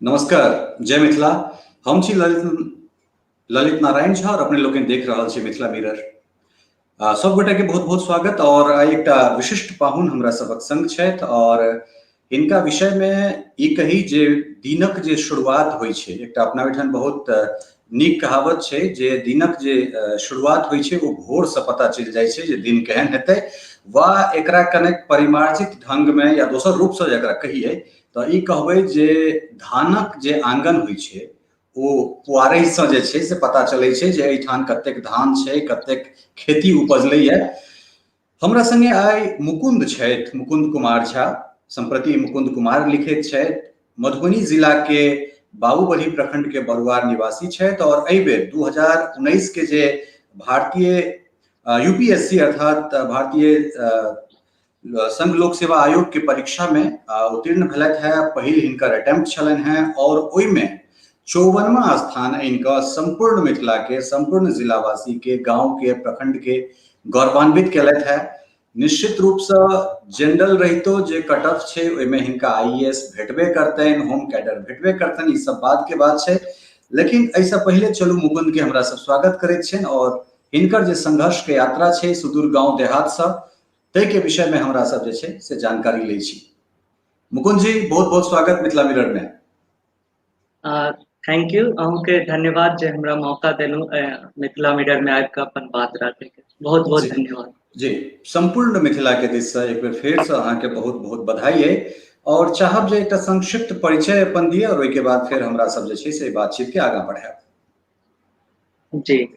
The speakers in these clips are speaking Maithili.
नमस्कार, जय मिथिला। हम छी ललित ललित नारायण झा और अपने लोकनि देख रहल छी मिथिला मिरर। सब गोटा के बहुत बहुत स्वागत। और आइ एकटा विशिष्ट पाहुन हमरा सबक संग छथि और हिनका विषय में ई कही जे दिनक जे शुरुआत होइ छै, एकटा अपना ओहिठाम बहुत नीक कहावत छै जे दिनक जे शुरुआत होइ छै ओ भोर से पता चलि जाइ छै जे दिन केहन हेतै, वा एकरा कनेक परिमार्जित ढंग में या दोसर रूप से एकरा कहियै तऽ ई कहबै जे धानक जे आंगन होइ छै ओ पुआरहिसँ जे छै से पता चलै छै जे एहिठाम कतेक धान छै, कतेक खेती उपजलैए। हमरा संगे आइ मुकुंद छथि, मुकुंद कुमार झा, सम्प्रति मुकुंद कुमार लिखैत छथि, मधुबनी जिला के बाबूबढ़ी प्रखंड के बरुआर निवासी छथि और एहि बेर 2019 के जे भारतीय यूपीएससी अर्थात भारतीय संघ लोक सेवा आयोग के परीक्षा में उत्तीर्ण भेलथि है। पहिल हिनकर अटेम्प्ट छलनि हैं और ओहिमे 54वां स्थान इनका संपूर्ण मिथिला के संपूर्ण जिलावासी के गांव के प्रखंड के गौरवान्वित केलथि है। निश्चित रूप से जनरल रहितो जे कट ऑफ छै ओहिमे हिनका आईएएस भेटबे करतनि, होम कैडर भेटबे करतनि, ई सब बात के बात छै। लेकिन एहिसँ पहिले चलू मुकुंद के हमरा सब स्वागत करैत छियनि और हिनकर जे संघर्ष के यात्रा छै सुदूर गांव देहात से ताहि के विषय में हमरा सब जे छै से जानकारी लै छी। मुकुंद जी, बहुत बहुत स्वागत मिथिला मिरर में। Thank you, अहूँके धन्यवाद जे हमरा मौका देलहुँ मिथिला मिरर में आबि कऽ अपन बात राखैके। बहुत बहुत धन्यवाद जी। संपूर्ण मिथिला के दिस से एक बेर फेर से अहाँके बहुत बहुत बधाई है और चाहब जे एकटा संक्षिप्त परिचय अपन दिअ और ओहिके बाद फेर हमरा सब जे छै से बातचीत के आगाँ बढ़ायब। जी,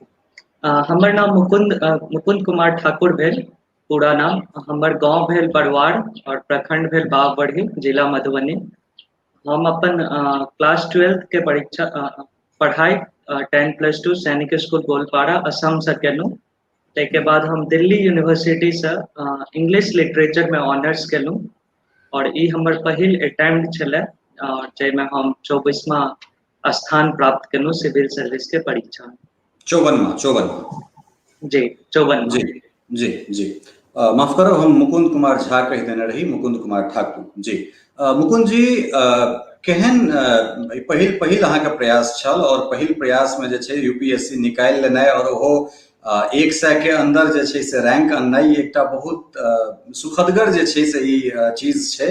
हमर नाम मुकुंद मुकुंद कुमार ठाकुर भेल पूरा नाम। हमर गांव भेल बरुआर और प्रखंड भेल बाबबढ़ी, जिला मधुबनी। हम अपन क्लास 12 के परीक्षा पढ़ाई 10+2 सैनिक स्कूल गोलपाड़ा असम से केलहुँ। ताहिके बाद हम दिल्ली यूनिवर्सिटी से इंग्लिश लिटरेचर में ऑनर्स केलहुँ और ई हमर पहिल अटेम्प्ट छलै जाहिमे हम 24वां स्थान प्राप्त केलहुँ सिविल सर्विस के परीक्षा में। 54वां, 54वां। जी, 54वां। जी जी जी, माफ करब, हम मुकुंद कुमार झा कहि देने रही, मुकुंद कुमार ठाकुर जी। मुकुंद जी, केहन पहिल पहिल अहाँके प्रयास छल और पहिल प्रयास में जे छै यूपीएससी निकालि लेनाइ और ओहो 100 के अंदर जे छै से रैंक अननाइ एकटा बहुत सुखदगर जे छै से ई चीज छै।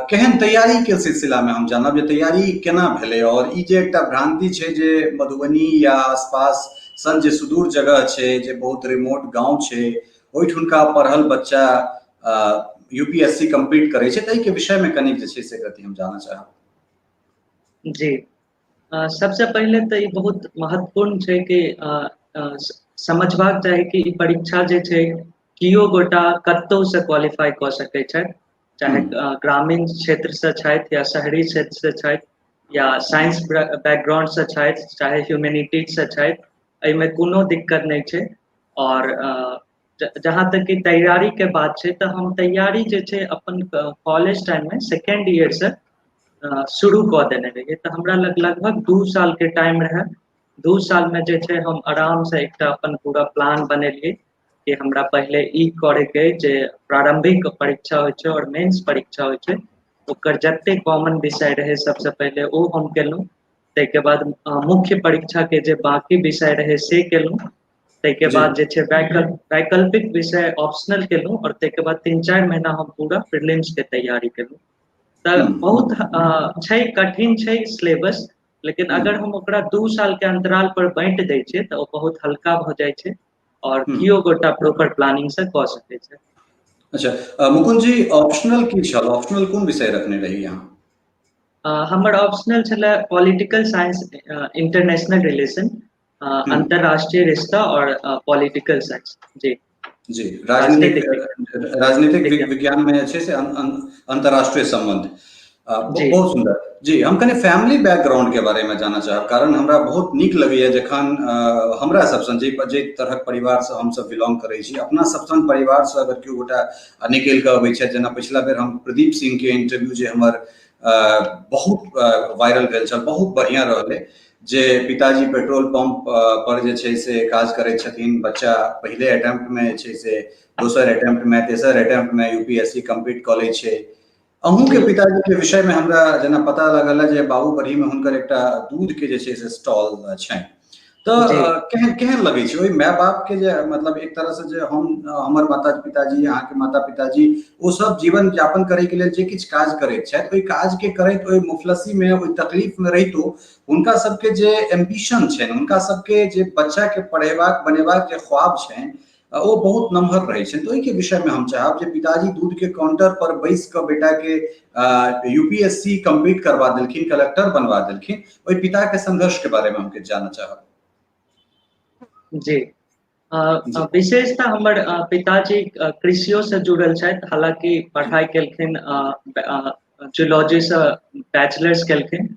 केहन तैयारी के सिलसिला में हम जानब जे तैयारी केना भेलै और ई जे एकटा भ्रांति छै जे मधुबनी या आसपास सन जे सुदूर जगह छै, जे बहुत रिमोट गांव छै, ओहिठुनका पढ़ल बच्चा यूपीएससी कंप्लीट करै छै, ताहि के विषय में कनिक जे छै से गति हम जानऽ चाहब। जी, सबसे पहिले तऽ ई बहुत महत्वपूर्ण छै कि समझबाक चाही कि ई परीक्षा जे छै कियो गोटा कतहु से क्वालिफाई कऽ सकै छथि, चाहे ग्रामीण क्षेत्र से छथि या शहरी क्षेत्र से छथि या साइंस बैकग्राउंड से छथि, चाहे ह्यूमैनिटीज से छथि, एहिमे कोनो दिक्कत नहि छै। और जहाँ तक कि तैयारी के बात छै तऽ हम तैयारी जे छै अपन कॉलेज टाइम में सेकेंड ईयर से शुरू कऽ देने रहियै। तऽ हमरा लग लगभग 2 साल के टाइम रहै। 2 साल में जे छै हम आराम से एकटा अपन पूरा प्लान बनेलियै कि हमरा पहिले ई करे के जे प्रारंभिक परीक्षा होइ छै और मेंस परीक्षा होइ छै, ओकर जते कॉमन विषय रहै सबसे पहिले ओ हम केलहुँ। ताहिके बाद मुख्य परीक्षा के जे बाकी विषय रहै से केलहुँ। ताहिके बाद जे छै वैकल्पिक विषय ऑप्शनल केलहुँ और ताहिके बाद 3-4 महीना हम पूरा प्रीलिम्स के तैयारी केलहुँ। तऽ बहुत छै, कठिन छै सिलेबस, लेकिन अगर हम ओकरा 2 साल के अंतराल पर बाँटि दै छियै तऽ ओ बहुत हल्का भऽ जाइ छै और कियो गोटा प्रॉपर प्लानिंग से कऽ सकै छै। अच्छा मुकुंद जी, ऑप्शनल की छल? ऑप्शनल कोन विषय रखने रही अहाँ? हमर ऑप्शनल छलै पॉलिटिकल साइंस, इंटरनेशनल रिलेशन, अंतरराष्ट्रीय रिश्ता और पॉलिटिकल साइंस। जी जी, राजनीतिक विज्ञान में छै से अंतरराष्ट्रीय संबंध। बहुत सुंदर जी। हम कनि फैमिली बैकग्राउंड के बारे में जानऽ चाहब, कारण हमरा बहुत नीक लगैया जखन हमरा सब सन जे तरहक परिवार से हम सब बिलोंग करै छी, अपना सब सन परिवार से अगर केओ गोटा निकलि कऽ अबै छथि, जेना पिछला बेर हम प्रदीप सिंह के इंटरव्यू जे हमर बहुत वायरल भेल छल, बहुत बढ़िया रहलै, जे पिताजी पेट्रोल पंप पर जे छै से काज करै छथिन, बच्चा पहिले अटेम्प्ट में जे छै से दोसर अटेम्प्ट में तेसर अटेम्प्ट में यूपीएससी कंप्लीट कऽ लै छै। अहूँके पिताजी के विषय में हमरा जेना पता लगल है जे बाबूबरही में हुनकर एकटा दूध के जे छै से स्टॉल छनि, तऽ केहन केहन लगै छै ओहि माय बाप के जे मतलब एक तरह से जे हम हमर माता पिताजी, अहाँके माता पिताजी, ओ सब जीवन यापन करे के लेल जे किछु काज करैत छथि, ओहि काज के करैत ओहि मुफलसी में ओहि तकलीफ में रहितो हुनका सबके जे एम्बिशन छनि, हुनका सबके जे बच्चा के पढ़ेबाक बनेबाक जे ख्वाब छनि, ओ बहुत नमहर रहै छनि। तऽ ओहिके विषयमे हम चाहब जे पिताजी दूध के काउंटर पर बैस कऽ बेटा के यूपीएससी कंप्लीट करवा देलखिन, कलेक्टर बनवा देलखिन, ओहि पिता के संघर्ष के बारे में हम किछु जानऽ चाहब। जी, विशेषतः हमर पिताजी कृषियो से जुड़ल छथि, हालांकि पढ़ाई केलखिन जूलॉजी से बैचलर्स केलखिन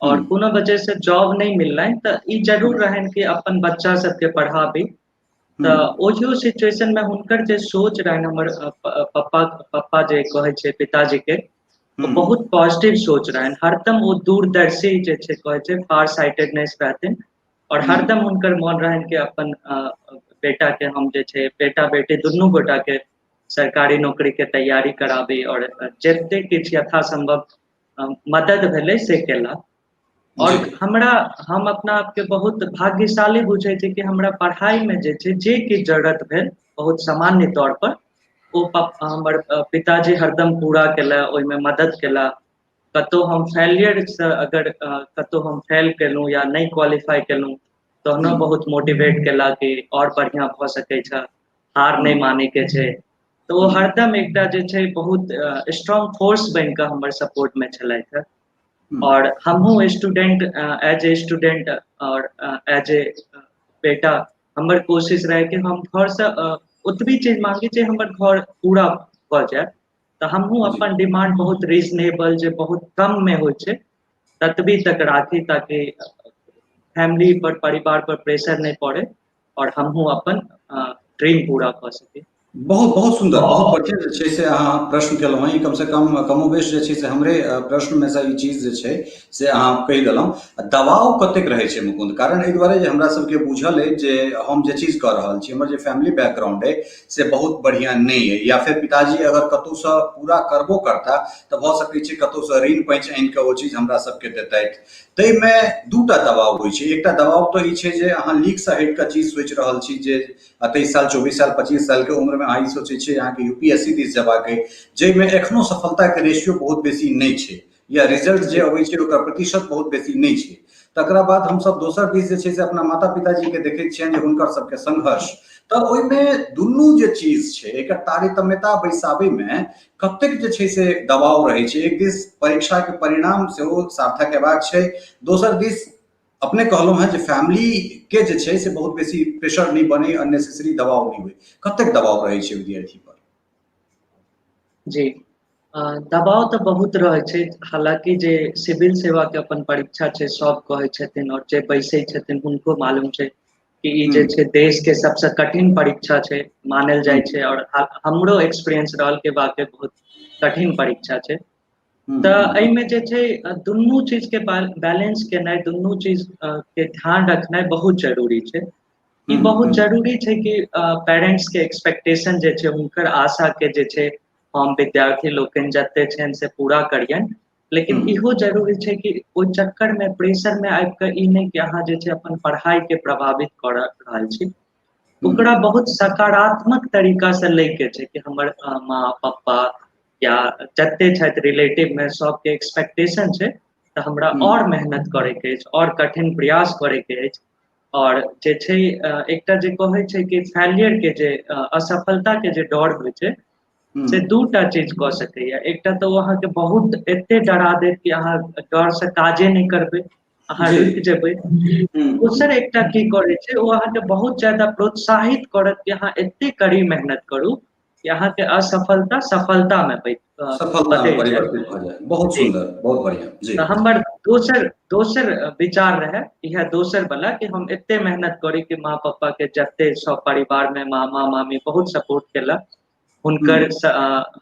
और कोनो वजह से जॉब नहि मिललनि, तऽ ई जरूर रहनि कि अपन बच्चा सबके पढ़ाबी। तऽ ओहियो सिचुएशन में हुनकर जे सोच रहनि, हमर पप्पा पप्पा जे कहै छै पिताजी के, बहुत पॉजिटिव सोच रहनि। हरदम ओ दूरदर्शी जे छै कहै छै फार साइटेडनेस रहथिन और हरदम हुनकर मन रहनि कि अपन बेटा के हम जे छै बेटा बेटी दुनू गोटा के सरकारी नौकरी के तैयारी कराबी और जते किछु यथासंभव मदद भेलै से केला। और हमरा हम अपना आपके बहुत भाग्यशाली बुझै छी कि हमरा पढ़ाई में जे छै जे किछु जरूरत भेल बहुत सामान्य तौर पर ओ हमर पिताजी हरदम पूरा केला, ओहिमे मदद केला। कतहु हम फेलियर से अगर कतहु हम फेल केलहुँ या नहि क्वालिफाई केलहुँ तहनो बहुत मोटिवेट केला कि और बढ़िआँ भऽ सकै छै, हार नहि मानै के छै। तऽ ओ हरदम एकटा जे छै बहुत स्ट्रॉन्ग फोर्स बनि कऽ हमर सपोर्ट में छलथि हेँ। और हमहूँ स्टूडेंट, एज ए स्टूडेंट और एज ए बेटा, हमर कोशिश रहै कि हम घरसँ ओतबी चीज मांगी जे हमर घर पूरा भऽ जाय, तऽ हमहूँ अपन डिमांड बहुत रीजनेबल जे बहुत कम मे होइ छै ततबी तक राखी, ताकि फैमिली पर परिवार पर प्रेशर नहि पड़े और हमहूँ अपन ड्रीम पूरा कऽ सकी। बहुत बहुत सुंदर, बहुत बढ़िया जे छै से अहाँ प्रश्न केलहुँ हेँ। ई कमसँ कम कमोबेश जे छै से हमरे प्रश्नमे सँ ई चीज जे छै से अहाँ कहि देलहुँ। दबाव कतेक रहै छै मुकुंद? कारण एहि दुआरे जे हमरा सबके बुझल अछि जे हम जे चीज कऽ रहल छी, हमर जे फैमिली बैकग्राउंड अइ से बहुत बढ़िआँ नहि अइ, या फेर पिताजी अगर कतहुसँ पूरा करबो करता तऽ भऽ सकै छै कतहुसँ ऋण पैंच आनि कऽ ओ चीज हमरा सबके देतथि। ताहिमे दूटा दबाव होइ छै। एकटा दबाव तऽ ई छै जे अहाँ लीकसँ हटि कऽ चीज सोचि रहल छी जे 23 साल 24 साल 25 साल के उम्र में अहाँ ई सोचै छियै अहाँके यूपीएससी दिस जयबाक अइ, जाहिमे एखनो सफलताके रेशियो बहुत बेसी नहि छै या रिजल्ट जे अबै छै ओकर प्रतिशत बहुत बेसी नहि छै। तकरा बाद हमसब दोसर दिस जे छै से अपना माता पिताजी के देखै छियनि जे हुनकर सबके संघर्ष, तऽ ओहिमे दुनू जे चीज छै एकर तारतम्यता बैसाबैमे कतेक जे छै से दबाव रहै छै। एक दिस परीक्षाके परिणाम सेहो सार्थक हेबाक छै, दोसर दिस अपने कहलहुँ हेँ जे फैमिली के जे छै से बहुत बेसी प्रेशर नहि बने, अननेसेसरी दबाव नहि होइ, कतेक दबाव रहै छै विद्यार्थी पर? जी, दबाव तऽ बहुत रहै छै। हालांकि जे सिविल सेवा के अपन परीक्षा छै सब कहै छथिन और जे बैसै छथिन हुनको मालूम छै कि ई जे छै देश के सबसँ कठिन परीक्षा छै मानल जाइ छै, और हमरो एक्सपीरियंस रहल के वाकई बहुत कठिन परीक्षा छै। तऽ एहिमे जे छै दुनू चीज के बैलेंस केनाइ, दुनू चीज के ध्यान रखनाइ बहुत जरूरी छै। ई बहुत जरूरी छै कि पेरेंट्स के एक्सपेक्टेशन जे छै, हुनकर आशा के जे छै हम विद्यार्थी लोकनि जते छनि से पूरा करियनि, लेकिन इहो जरूरी छै कि ओहि चक्कर में प्रेशर में आबि कऽ ई नहि कि अहाँ जे छै अपन पढ़ाई के प्रभावित कऽ रहल छी। ओकरा बहुत सकारात्मक तरीका से लै के छै कि हमर माँ पप्पा या जते छथि रिलेटिव में सबके एक्सपेक्टेशन छै तऽ हमरा और मेहनत करैके अछि और कठिन प्रयास करैके अछि। और जे छै एकटा जे कहै छै कि फेलियर के जे असफलता के जे डर होइ छै से दूटा चीज कऽ सकैया। एकटा तऽ ओ अहाँके बहुत एते डरा देत कि अहाँ डर से काजे नहि करबै, अहाँ रुकि जेबै। दोसर एकटा की करै छै ओ अहाँके बहुत ज्यादा प्रोत्साहित करत कि अहाँ एते कड़ी मेहनत करू कि अहाँके असफलता सफलता में सफलता में परिवर्तित भऽ जाय। बहुत सुंदर, बहुत बढ़िया जी। तऽ हमर दोसर दोसर विचार रहै इएह दोसर वाला कि हम एते मेहनत करी कि माँ पप्पा के जते सब परिवार में मामा मामी बहुत सपोर्ट केलक, हुनकर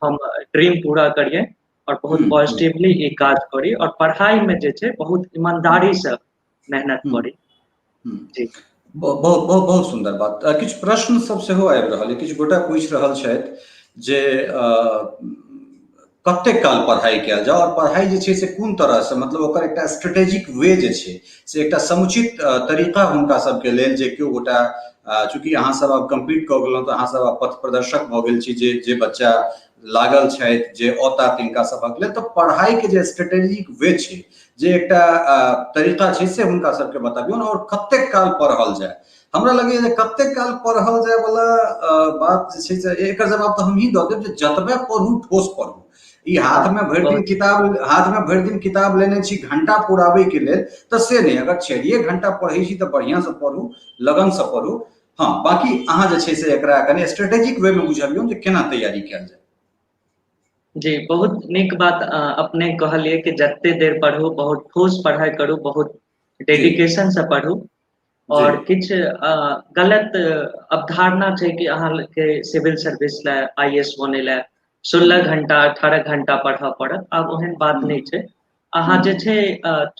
हम ड्रीम पूरा करिए और बहुत पॉजिटिवली ई काज करी और पढ़ाई में जे छै बहुत ईमानदारी से मेहनत करी। जी, बहुत बहुत बहुत सुंदर बात। किछु प्रश्न सब सेहो आबि रहल है, किछु गोटा पूछि रहल छथि जे कतेक काल पढ़ाइ कयल जाय आओर पढ़ाइ जे छै से कोन तरहसँ, मतलब ओकर एकटा स्ट्रेटेजिक वे जे छै से एकटा समुचित तरीका हुनका सबके लेल, जे केओ गोटा चूँकि अहाँ सब आब कम्प्लीट कऽ गेलहुँ तऽ अहाँ सब आब पथ प्रदर्शक भऽ गेल छी, जे जे बच्चा लागल छथि जे औता तिनका सभक लेल, तऽ पढ़ाइके जे स्ट्रेटेजिक वे छै, जे एकटा तरीका छै से हुनका सबके बतबियौन आओर कतेक काल पढ़ल जाय। हमरा लगैए जे कतेक काल पढ़ल जाय वाला बात जे छै से एकर जवाब तऽ हमही दऽ देब जे जतबे पढ़ू ठोस पढ़ू। ई हाथ में भरि दिन किताब, हाथ में भरि दिन किताब लेने छी घंटा पुराबै के लेल तऽ से नहि, अगर 4 घंटा पढ़ै छी तऽ बढ़िआँ से पढ़ू, लगन से पढ़ू। हँ, बाकी अहाँ जे छै से एकरा कनि स्ट्रेटेजिक वे में बुझबियौ जे केना तैयारी कयल जाय। जी, बहुत नीक बात अपने कहलियै कि जते देर पढ़ू बहुत ठोस पढ़ाइ करू, बहुत डेडिकेशन से पढ़ू। और किछु गलत अवधारणा छै कि अहाँ के सिविल सर्विस लए IAS बनै लए 16 घंटा 18 घंटा पढ़ऽ पड़त। आब ओहन बात नहि छै। अहाँ जे छै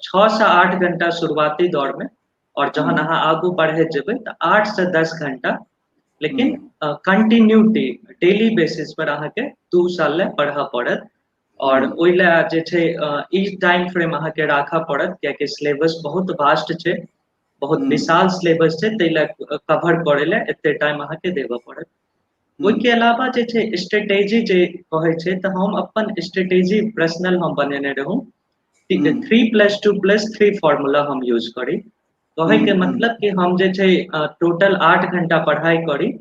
6 से 8 घंटा शुरुआती दौर में, और जहन अहाँ आगू बढ़ैत जेबै तऽ 8 से 10 घंटा, लेकिन कंटिन्यूटी डेली बेसिस पर अहाँके 2 साल लए पढ़ऽ पड़त। और ओहि लए जे छै ई टाइम फ्रेम अहाँके राखऽ पड़त, कियाकि सिलेबस बहुत वास्ट छै, बहुत विशाल सिलेबस छै, ताहि लए कवर करै लए एते टाइम अहाँके देबऽ पड़त। ओहिके अलावा जे छै स्ट्रेटेजी जे कहै छै, तऽ हम अपन स्ट्रेटेजी पर्सनल हम बनेने रहूँ 3+2+3 फॉर्मूला हम यूज करी। कहैके मतलब कि हम जे छै टोटल 8 घंटा पढ़ाइ करी,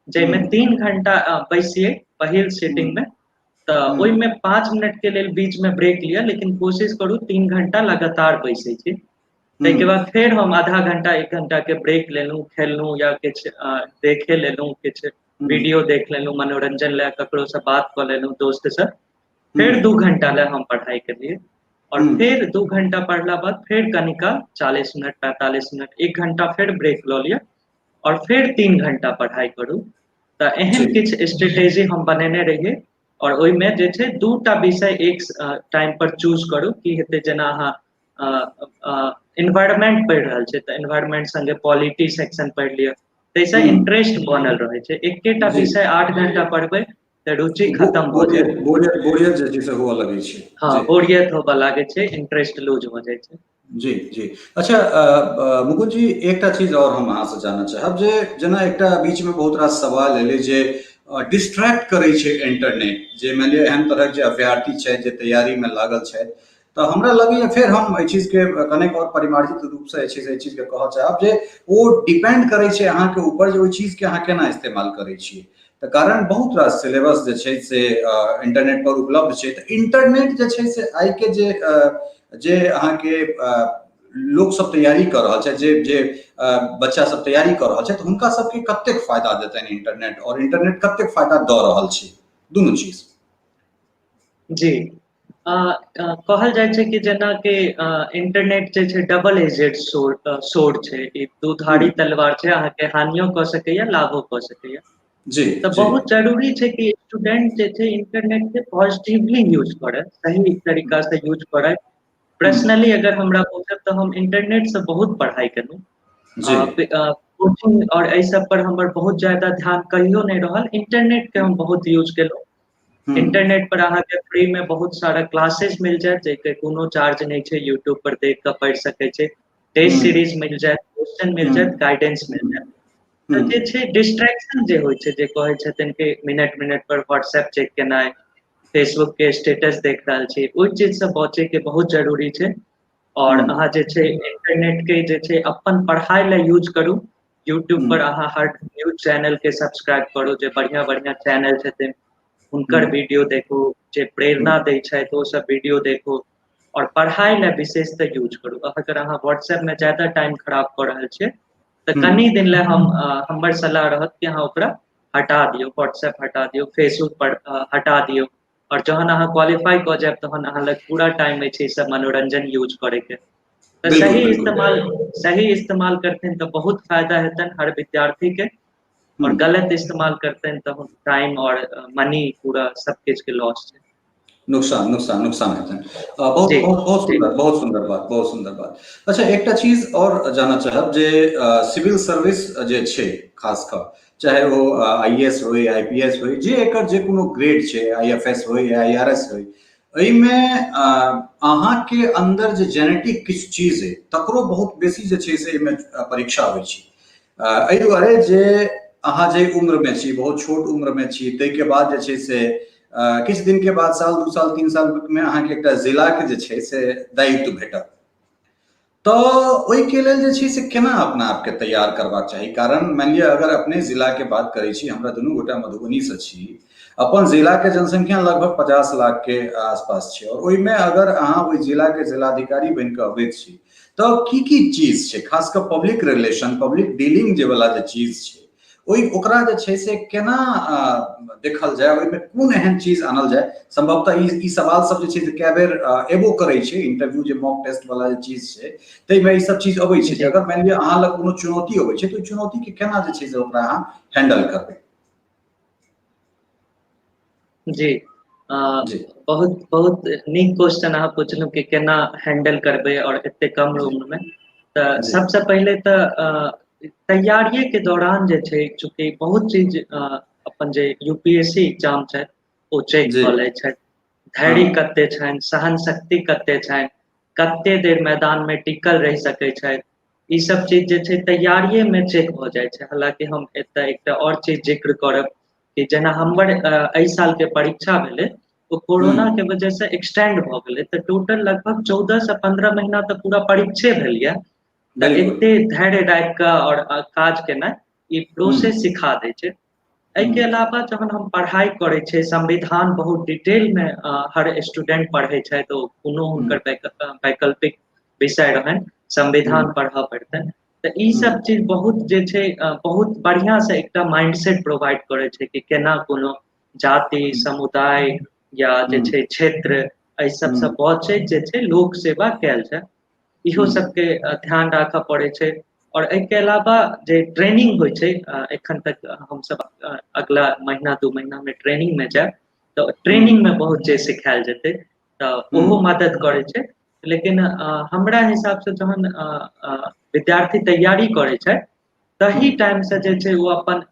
जाहिमे 3 घंटा बैसियै पहिल सीटिंग में, तऽ ओहिमे 5 मिनट के लेल बीच में ब्रेक लिअ, लेकिन कोशिश करू 3 घंटा लगातार बैसै छी। ताहिके बाद फेर हम आधा घंटा 1 घंटा के ब्रेक लेलहुँ, खेललहुँ या किछु देखे लेलहुँ, किछु वीडियो देख लेलहुँ मनोरंजन लए, ककरोसँ बात कऽ लेलहुँ दोस्त से। फेर 2 घंटा लए हम पढ़ाइ केलियै, और फेर 2 घंटा पढ़ला बाद फेर कनिका 40 मिनट 45 मिनट 1 घंटा फेर ब्रेक लऽ लिअ, और फेर 3 घंटा पढ़ाइ करू। तऽ एहन किछु स्ट्रेटेजी हम बनेने रहियै। और ओहिमे जे छै 2टा विषय एक टाइम पर चूज करू की हेतै, जेना अहाँ एनवायरमेंट पढ़ि रहल छै तऽ एनवायरमेंट संगे पॉलिटी सेक्शन पढ़ि लिअ, ताहिसँ इंटरेस्ट बनल रहै छै। एकेटा विषय 8 घंटा पढ़बै तऽ रुचि खत्म भऽ जायत, बोरियत जे छै से हुअ लगै छै। हँ, बोरियत होबऽ लागै छै, इंटरेस्ट लूज भऽ जाइ छै। जी जी। अच्छा मुकुंद जी, एकटा चीज और हम अहाँ से जानऽ चाहब जे जेना एकटा बीच में बहुत रास सवाल एलै जे डिस्ट्रैक्ट करै छै इंटरनेट, जे मानि लिअ एहन तरहक जे अभ्यर्थी छै जे तैयारी में लागल छथि, तऽ हमरा लगैए फेर हम एहि चीजके कनेक और परिमार्जित रूपसँ जे छै से एहि चीजके कहऽ चाहब जे ओ डिपेंड करै छै अहाँके ऊपर जे ओहि चीजके अहाँ केना इस्तेमाल करै छियै। तऽ कारण बहुत रास सिलेबस जे छै से इंटरनेट पर उपलब्ध छै, तऽ इंटरनेट जे छै से आइके जे जे अहाँके लोक सब तैयारी कऽ रहल छै, जे जे बच्चा सब तैयारी कऽ रहल छै, तऽ हुनका सबके कतेक फायदा देतनि इंटरनेट, और इंटरनेट कतेक फायदा दऽ रहल छै, दुनू चीज। जी, कहल जाइ छै कि जेनाकि इंटरनेट जे छै डबल एजेड सोर्ड छै, ई दुधारी तलवार छै, अहाँके हानियो कऽ सकैया लाभो कऽ सकैया। जी। तऽ बहुत जरूरी छै कि स्टूडेंट जे छै इंटरनेट के पॉजिटिवली यूज करे, सही तरीका से यूज करे। पर्सनली अगर हमरा पूछब तऽ हम इंटरनेट से बहुत पढ़ाइ केलहुँ, कोचिंग और एहि सब पर हमर बहुत ज्यादा ध्यान कहियो नहि रहल, इंटरनेट के हम बहुत यूज केलहुँ। इंटरनेट पर अहाँके फ्री में बहुत सारा क्लासेज मिल जायत जाहिके कोनो चार्ज नहि छै, यूट्यूब पर देख कऽ पढ़ि सकै छै, टेस्ट सीरीज मिल जायत, क्वेश्चन मिल जायत, गाइडेंस मिल जायत। तऽ जे छै डिस्ट्रैक्शन जे होइ छै, जे कहै छथिन कि मिनट मिनट पर व्हाट्सएप चेक केनाइ, फेसबुक के स्टेटस देख रहल छी, ओहि चीज से बचै के बहुत जरूरी छै। और अहाँ जे छै इंटरनेट के जे छै अपन पढ़ाइ लए यूज करू। यूट्यूब पर अहाँ हर न्यूज चैनल के सब्सक्राइब करू, जे बढ़िया बढ़िया चैनल छथिन हुनकर वीडियो देखू, जे प्रेरणा दै छथि ओ सब वीडियो देखू, और पढ़ाइ लए विशेषतः यूज करू। अगर अहाँ व्हाट्सएप में ज्यादा टाइम खराब कऽ रहल छियै तऽ कनि दिन लए हम हमर सलाह रहत कि अहाँ ओकरा हटा दियौ, व्हाट्सएप हटा दियौ, फेसबुक पर हटा दियौ, और जहन अहाँ क्वालिफाई कऽ जायब तहन अहाँ लग पूरा टाइम अछि ई सब मनोरंजन यूज करैके। तऽ सही इस्तेमाल करथिन तऽ बहुत फायदा हेतनि हर विद्यार्थी के, और गलत इस्तेमाल करतनि तऽ टाइम और मनी पूरा सब किछु के लॉस छै, नुकसान नुकसान नुकसान हेतनि। बहुत बहुत बहुत सुंदर, बहुत सुंदर बात, बहुत सुंदर बात। अच्छा, एकटा चीज और जानऽ चाहब जे सिविल सर्विस जे छै खास कऽ चाहे ओ आईएएस होय, आईपीएस होय, जे एकर जे कोनो ग्रेड छै, आईएफएस होय या आईआरएस होय, एहिमे अहाँके अन्दर जे जेनेटिक किछु चीज अइ तकरो बहुत बेसी जे छै से एहिमे परीक्षा होइ छै। एहि दुआरे जे अहाँ जे उम्रमे छी, बहुत छोट उम्रमे छी, ताहिके बाद जे छै से किछु दिनके बाद साल 2 साल 3 सालमे अहाँके एकटा जिलाके जे छै से दायित्व भेटत। तऽ ओहिके लेल जे छै से केना अपना आपके तैयार करबाक चाही? कारण मानि लिअ अगर अपने जिलाके बात करै छी, हमरा दुनू गोटा मधुबनीसँ छी, अपन जिलाके जनसंख्या लगभग 50 लाख के आसपास छै, और ओहिमे अगर अहाँ ओहि जिलाके जिलाधिकारी बनि कऽ अबैत छी तऽ की की चीज छै, खास कऽ पब्लिक रिलेशन, पब्लिक डीलिंग जे वाला जे चीज छै, ओहि ओकरा जे छै से केना देखल जाय, ओहिमे कोन एहन चीज आनल जाय? संभवतः ई सवाल सब जे छै से कए बेर एबो करै छै, इंटरव्यू जे मॉक टेस्ट वाला जे चीज छै ताहिमे ई सब चीज अबै छै। जे अगर मानि लिअ अहाँ लग कोनो चुनौती अबै छै तऽ ओहि चुनौती के केना जे छै से ओकरा अहाँ हैंडल करबै? जी, बहुत बहुत नीक क्वेश्चन अहाँ पुछलहुँ कि केना हैंडल करबै और एते कम उम्र में। तऽ सबसँ पहिले तऽ तैयारिये के दौरान जे छै, चूँकि बहुत चीज अपन जे यूपीएससी एग्जाम छै ओ चेक कऽ लै छथि, धैर्य कते छनि, सहन शक्ति कते छनि, कते देर मैदान में टिकल रहि सकै छथि, ई सब चीज जे छै तैयारिये में चेक भऽ जाइ छै। हालांकि हम एतऽ एकटा और चीज जिक्र करब कि जेना हमर एहि साल के परीक्षा भेलै ओ कोरोना के वजह से एक्सटेंड भऽ गेलै, तऽ टोटल लगभग 14 से 15 महीना तऽ पूरा परीक्षे भेल यऽ। तऽ एते धैर्य राखि कऽ और काज केनाइ ई प्रोसेस सिखा दै छै। एहिके अलावा जहन हम पढ़ाइ करै छियै, संविधान बहुत डिटेल में हर स्टूडेंट पढ़ै छथि, ओ कोनो हुनकर वैकल्पिक विषय रहनि, संविधान पढ़ऽ पड़तनि। तऽ ई सब चीज बहुत जे छै बहुत बढ़िआँ से एकटा माइंडसेट प्रोवाइड करै छै कि केना कोनो जाति, समुदाय या जे छै क्षेत्र, एहि सबसँ बचैत जे छै लोक सेवा कयल जाय, इहो सबके ध्यान राखऽ पड़ै छै। और एहिके अलावा जे ट्रेनिंग होइ छै, एखन तक हमसब अगला महीना 2 महीना में ट्रेनिंग में जायब, तऽ ट्रेनिंग में बहुत चीज सिखायल जेतै, तऽ ओहो मदद करै छै। लेकिन हमरा हिसाब से जहन विद्यार्थी तैयारी करै छै तही टाइम से जे छै ओ अपन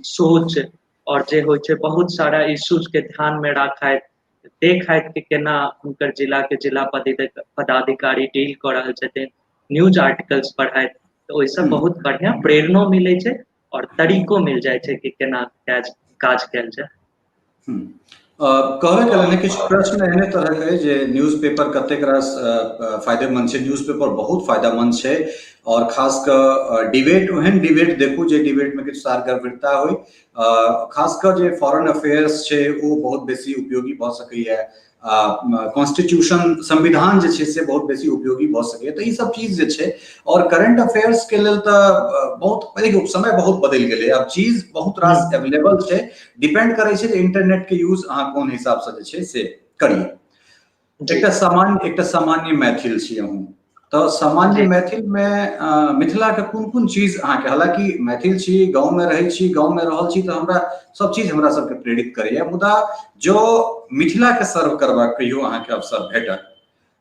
सोच और जे होइ छै बहुत सारा इश्यूज के ध्यान में राखैत देखैत कि केना हुनकर जिला के जिला पदाधिकारी डील कऽ रहल छथिन, न्यूज आर्टिकल्स पढ़ैत, तऽ ओहिसँ बहुत बढ़िआँ प्रेरणो मिलै छै और तरीको मिल जाइ छै कि केना काज कयल जाय। कहबे केलनि किछु प्रश्न एहने तरहके अइ जे न्यूज पेपर कतेक रास फायदेमंद छै। न्यूज पेपर बहुत फायदेमंद छै, और खास कऽ डिबेट, ओहन डिबेट देखू जे डिबेटमे किछु सारगर्भितता होइ, खास कऽ जे फॉरेन अफेयर्स छै ओ बहुत बेसी उपयोगी भऽ सकैए, कॉन्स्टिट्यूशन संविधान जे छै से बहुत बेसी उपयोगी भऽ सकैए। तऽ ई सब चीज जे छै, और करेंट अफेयर्स के लेल तऽ बहुत देखियौ समय बहुत बदलि गेलै, आब चीज बहुत रास एवेलेबल छै, डिपेंड करै छै जे इंटरनेट के यूज अहाँ कोन हिसाबसँ जे छै से करियौ। एकटा सामान्य मैथिल छी अहूँ, तऽ सामान्य मैथिल मे मिथिला के कोन कोन चीज अहाँके, हालांकि मैथिल छी, गाँव में रहै छी, गाँव में रहल छी, तऽ हमरा सब चीज हमरा सबके प्रेरित करैया, मुदा जो मिथिला के सर्व करबाक कहियो अहाँके अवसर भेटत,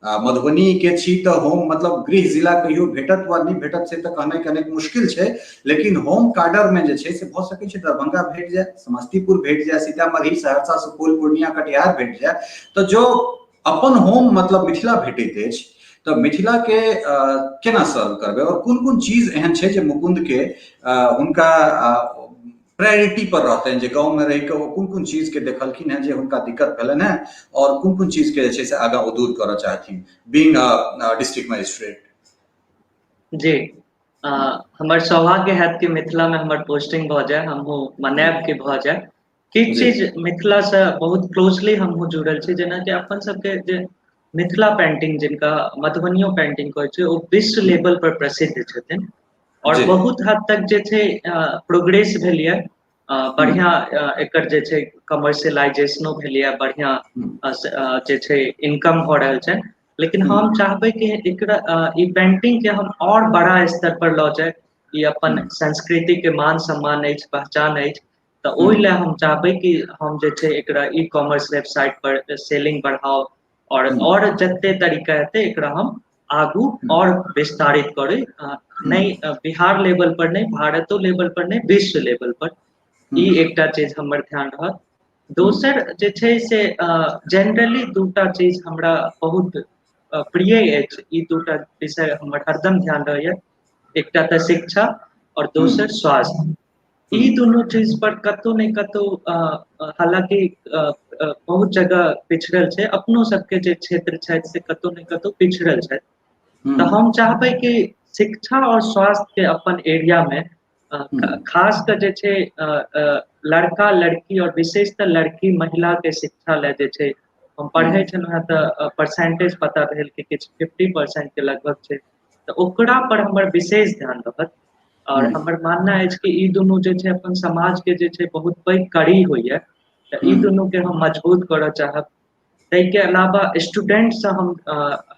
मधुबनी के छी तऽ होम मतलब गृह जिला कहियो भेटत वा नहि भेटत से तऽ कहनाइ कनेक मुश्किल छै, लेकिन होम कार्डर में जे छै से भऽ सकै छै दरभंगा भेट जाय, समस्तीपुर भेट जाय, सीतामढ़ी, सहरसा, सुपौल, पूर्णिया, कटिहार भेट जाय, तऽ जो अपन होम मतलब मिथिला भेटैत अछि तऽ मिथिला के केना सर्व करबै, और कोन कोन चीज एहन छै जे मुकुंद के हुनका प्रायोरिटी पर रहतनि, जे गाँव में रहि कऽ ओ कोन कोन चीज के देखलखिन हेँ जे हुनका दिक्कत भेलनि हेँ और कोन कोन चीज के जे छै से आगाँ ओ दूर करऽ चाहथिन बीइंग अ डिस्ट्रिक्ट मजिस्ट्रेट? जी, हमर सौभाग्य हैत कि मिथिला में हमर पोस्टिंग भऽ जाय, हमहूँ मनायब कि भऽ जाय। किछु चीज मिथिला से बहुत क्लोजली हमहूँ जुड़ल छी, जेनाकि अपन सबके जे मिथिला पेंटिंग जिनका मधुबनियो पेंटिंग कहै छै, ओ विश्व लेवल पर प्रसिद्ध छथिन और बहुत हद तक जे छै प्रोग्रेस भेल यऽ, बढ़िया एकर जे छै कमर्शियलाइजेशनो भेल यऽ, बढ़िया जे छै इनकम भऽ रहल छै। लेकिन हम चाहबै कि एकरा ई पेंटिंग के हम और बड़ा स्तर पर लऽ जाय, ई अपन संस्कृति के मान सम्मान अछि, पहचान अछि, तऽ ओहि लए हम चाहबै कि हम जे छै एकरा ई कॉमर्स वेबसाइट पर सेलिंग बढ़ाउ और जते तरीका हेतै एकरा हम आगू और विस्तारित करी, नहि बिहार लेवल पर, नहि भारतो लेवल पर, नहि विश्व लेवल पर। ई एकटा चीज हमर ध्यान रहत। दोसर जे छै से जेनरली दूटा चीज हमरा बहुत प्रिय अछि, ई दूटा विषय हमर हरदम ध्यान रहैया। एकटा तऽ शिक्षा और दोसर स्वास्थ्य। ई दुनू चीज पर कतौ ने कतौ, हालांकि बहुत जगह पिछड़ल छै, अपनो सबके जे क्षेत्र छथि से कतौ ने कतौ पिछड़ल छथि। तऽ हम चाहबै कि शिक्षा और स्वास्थ्य के अपन एरिया में खास कऽ जे छै लड़का लड़की और विशेषतः लड़की महिला के शिक्षा लए जे छै, हम पढ़ै छलहुँ हेँ तऽ परसेंटेज पता भेल कि किछु 50% के लगभग छै, तऽ ओकरा पर हमर विशेष ध्यान रहत। और हमर मानना अछि कि ई दुनू जे छै अपन समाज के जे छै बहुत पैघ कड़ी होइया, तऽ ई दुनू के हम मजबूत करऽ चाहब। ताहिके अलावा स्टूडेंटसँ हम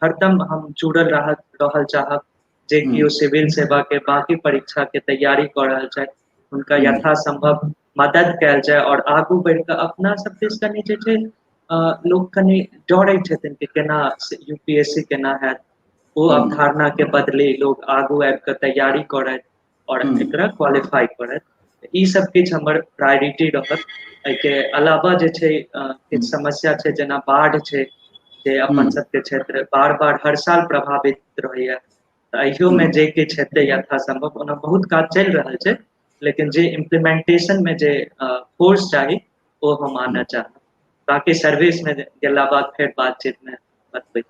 हरदम हम जुड़ल रहल चाहब, जे केओ सिविल सेवा के बाकी परीक्षा के तैयारी कऽ रहल छथि हुनका यथासंभव मदद कयल जाय और आगू बढ़ि कऽ अपना सब दिस कनि जे छै लोक कनि डरै छथिन कि केना यूपीएससी केना हैत, ओ अवधारणा के बदले लोग आगू आबि कऽ तैयारी करथि और एकरा क्वालिफाई करथि। ई सब किछु हमर प्रायोरिटी रहत। एहिके अलावा जे छै किछु समस्या छै जेना बाढ़ि छै, जे अपन सबके क्षेत्र बार बार हर साल प्रभावित रहैया, तऽ एहियोमे जे किछु हेतै यथासंभव, ओना बहुत काज चलि रहल छै लेकिन जे इम्प्लीमेंटेशन में जे फोर्स चाही ओ हम आनऽ चाहब। बाकी सर्विस में गेला बाद फेर बातचीत में बतबै।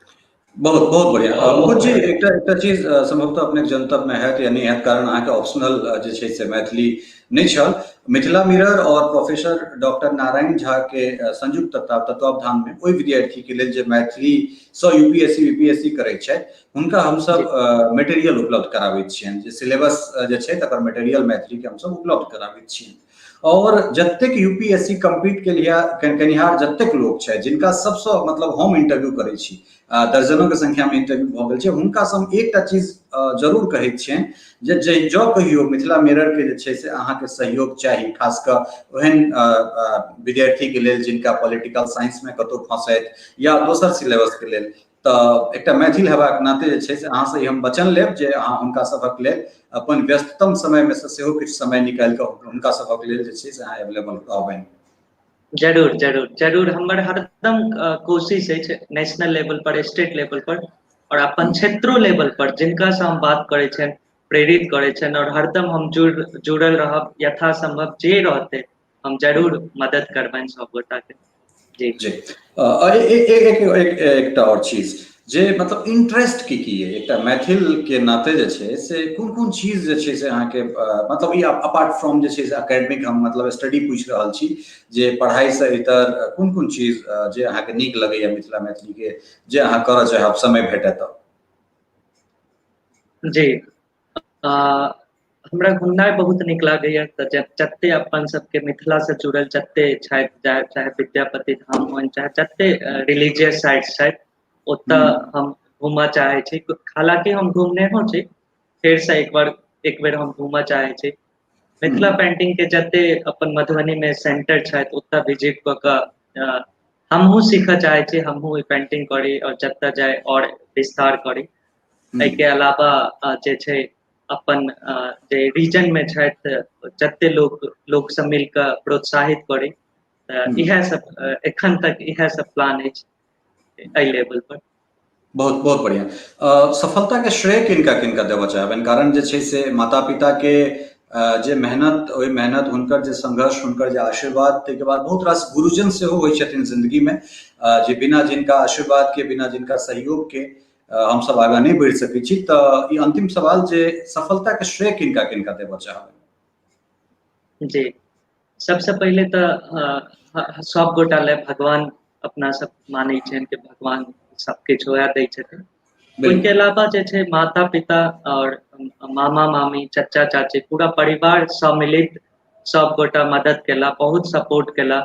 बहुत बहुत बढ़िया मुकुंद जी। एकटा एकटा चीज संभवतः अपने जनतब में हैत या नहि हैत, कारण अहाँके ऑप्शनल जे छै से मैथिली नहि छल। मिथिला मिरर और प्रोफेसर डॉक्टर नारायण झा के संयुक्त तत्वावधान में ओहि विद्यार्थी के लेल जे मैथिली सँ यूपीएससी बीपीएससी करै छथि हुनका हमसब मटेरियल उपलब्ध कराबैत छियनि, जे सिलेबस जे छै तकर मटेरियल मैथिली के हमसब उपलब्ध कराबैत छियनि। और जतेक यूपीएससी कम्पीट केनिहार जतेक लोक छथि जिनका सबसँ मतलब हम इंटरव्यू करै छी, दर्जनों के संख्या में इंटरव्यू भऽ गेल छै, हुनका से हम एकटा चीज जरूर कहै छियनि जे जँ कहियो मिथिला मिरर के जे छै से अहाँके सहयोग चाही, खास कऽ ओहन विद्यार्थी के लेल जिनका पॉलिटिकल साइंस में कतहु फंसैत या दोसर सिलेबस के लेल, तऽ एकटा मैथिल हेबाक नाते जे छै से अहाँसँ ई हम वचन लेब जे अहाँ हुनका सभक लेल अपन व्यस्ततम समयमे सँ सेहो किछु समय निकालि कऽ हुनका सभक लेल जे छै से अहाँ एवेलेबल रहबनि। जरूर जरूर जरूर, हमर हरदम कोशिश अछि नेशनल लेवल पर, स्टेट लेवल पर और अपन क्षेत्रो लेवल पर जिनका से हम बात करै छियनि प्रेरित करै छियनि और हरदम हम जुड़ल रहब, यथासंभव जे रहतै हम जरूर मदद करबनि सब गोटा के। जी जी। एकटा और चीज जे मतलब इंटरेस्ट की की है एकटा मैथिल के नाते जे छै से कोन कोन चीज जे छै से अहाँके मतलब ई अपार्ट फ्रॉम जे छै से एकेडमिक हम मतलब स्टडी पूछि रहल छी जे पढ़ाई से इतर कोन कोन चीज जे अहाँके नीक लगैया मिथिला मैथिली के जे अहाँ करऽ चाहब समय भेटत तऽ? जी, हमरा घुमनाइ बहुत नीक लागैया, तऽ जते अपन सबके मिथिला से जुड़ल जते छथि, चाहे विद्यापति धाम होइन चाहे जते रिलीजियस साइट छथि ओतऽ हम घूमऽ चाहै छी। हालांकि हम घूमनेहो छी, फेर से एक बेर हम घूमऽ चाहै छी। मिथिला पेंटिंग के जते अपन मधुबनी में सेंटर छथि ओतऽ विजिट कऽ कऽ हमहूँ सीखऽ चाहै छी, हमहूँ पेंटिंग करी और जतऽ जाय और विस्तार करी। एहिके अलावा जे छै अपन जे रीजन में छथि जते लोक सब मिल कऽ प्रोत्साहित करी, तऽ इएह सब एखन तक इएह सब प्लान अछि एहि लेवल पर। बहुत बहुत बढ़िया। सफलता के श्रेय किनका किनका देबऽ चाहबनि? कारण जे छै से माता पिता के जे मेहनत, ओहि मेहनत, हुनकर जे संघर्ष, हुनकर जे आशीर्वाद, ताहिके बाद बहुत रास गुरुजन सेहो होइ छथिन जिंदगी में, जे बिना जिनका आशीर्वाद के, बिना जिनका सहयोग के हमसब आगाँ नहि बढ़ि सकै छी। तऽ ई अंतिम सवाल जे सफलता के श्रेय किनका किनका देबऽ चाहबै? जी, सबसे पहिले तऽ सब गोटा लए भगवान अपना सब मानै छियनि कि भगवान सबकिछु वएह दै छथिन। ओहिके अलावा जे छै माता पिता और मामा मामी चचा चाची पूरा परिवार सम्मिलित सब गोटा मदद केला, बहुत सपोर्ट केला।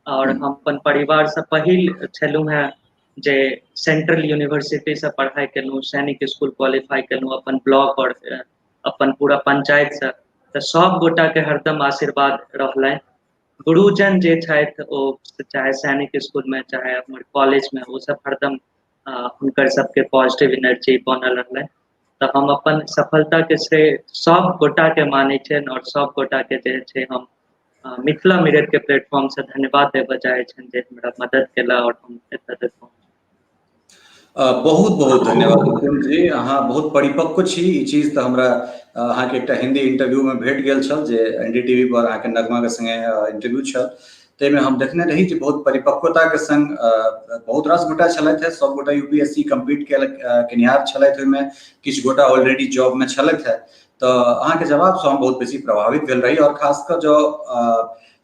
और हम अपन परिवार से पहिल छलहुँ हेँ जे सेंट्रल यूनिवर्सिटी से पढ़ाई केलहुँ, सैनिक स्कूल क्वालिफाई केलहुँ अपन ब्लॉक और अपन पूरा पंचायत से, तऽ सब गोटा के हरदम आशीर्वाद रहलनि। गुरुजन जे छथि ओ चाहे सैनिक स्कूल में चाहे हमर कॉलेज में, ओ सब हरदम हुनकर सबके पॉजिटिव एनर्जी बनल रहलनि। तऽ हम अपन सफलता के श्रेय सब गोटा के मानै छियनि और सब गोटा के जे छै हम मिथिला मिरर के प्लेटफॉर्म से धन्यवाद देबऽ चाहै छियनि जे हमरा मदद केला और हम एतऽ तक पहुँचलहुँ। बहुत बहुत धन्यवाद मुकुंद जी, अहाँ बहुत परिपक्व छी। ई चीज तऽ हमरा अहाँके एकटा हिंदी इंटरव्यू में भेट गेल छल जे एनडीटीवी पर अहाँके नगमा के संगे इंटरव्यू छल, ताहिमे हम देखने रही जे बहुत परिपक्वता के संग बहुत रास गोटा छलथि है, सब गोटा यूपीएससी कम्प्लीट केनिहार छलथि, ओहिमे किछु गोटा ऑलरेडी जॉब में छलथि है। तऽ अहाँके जवाबसँ हम बहुत बेसी प्रभावित भेल रही और खास कऽ जँ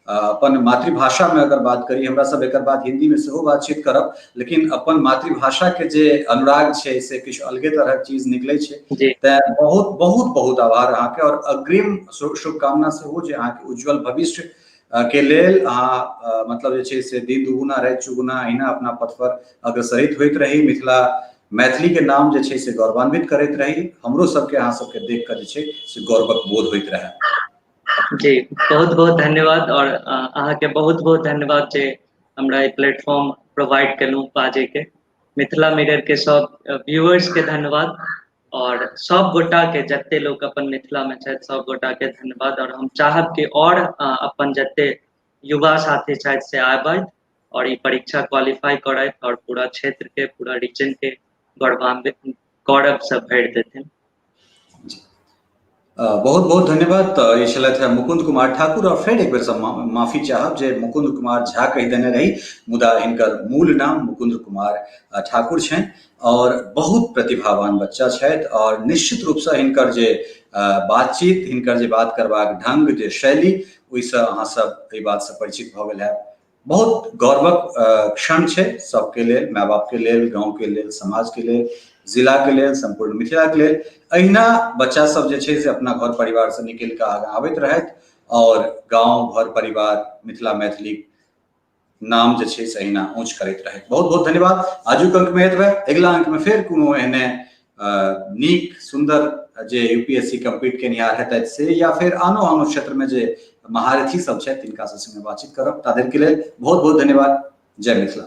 अपन मातृभाषा में अगर बात करी, हमरा सब एकर बाद हिंदी में सेहो बातचीत करब, लेकिन अपन मातृभाषा के जे अनुराग छै से किछु अलगे तरहक चीज निकलै छै। तें बहुत बहुत बहुत आभार अहाँके और अग्रिम शुभकामना सेहो जे अहाँके उज्जवल भविष्य के लेल अहाँ मतलब जे छै से दिन दुगुना राति चौगुना अहिना अपना पथ पर अग्रसरित होइत रही, मिथिला मैथिली के नाम जे छै से गौरवान्वित करैत रही, हमरो सबके अहाँ सबके देख कऽ जे छै से गौरवक बोध होइत रहै। जी, बहुत बहुत धन्यवाद और अहाँके बहुत बहुत धन्यवाद जे हमरा ई प्लेटफॉर्म प्रोवाइड केलहुँ बाजैके। मिथिला मिरर के सब व्यूअर्स के धन्यवाद और सब गोटा के जते लोक अपन मिथिला में छथि सब गोटा के धन्यवाद। और हम चाहब कि और अपन जते युवा साथी छथि से आबथि और ई परीक्षा क्वालिफाई करथि और पूरा क्षेत्र के पूरा रीजन के गौरवान्वित गौरव से भरि देथिन। बहुत बहुत धन्यवाद। तऽ ई छलथि है मुकुंद कुमार ठाकुर और फेर एक बेर से माफी चाहब जे मुकुंद कुमार झा कहि देने रही, मुदा हिनकर मूल नाम मुकुंद कुमार ठाकुर छनि और बहुत प्रतिभावान बच्चा छथि और निश्चित रूप से हिनकर जे बातचीत, हिनकर जे बात करबाक ढंग, जे शैली, ओहिसँ अहाँ सब एहि बात से परिचित भऽ गेल हैब। बहुत गौरवक क्षण छै सबके लेल, माय बाप के लेल, गाँव के लेल, समाज के लेल, जिला के लेल, संपूर्ण मिथिला के लेल। अहिना बच्चा सब जे छै से अपना घर परिवार से निकलि कऽ आगाँ आबैत रहथि और गाँव घर परिवार मिथिला मैथिली नाम जे छै से अहिना ऊँच करैत रहथि। बहुत बहुत धन्यवाद। आजुक अंक में एतबे, अगिला अंक में फेर कोनो एहने नीक सुंदर जे यूपीएससी कम्प्लीट केनिहार हेतथि से या फिर आनो आनो क्षेत्र में जे महारथी सब छथि तिनका सब संगे बातचीत करब। ताधरि के लेल बहुत बहुत धन्यवाद। जय मिथिला।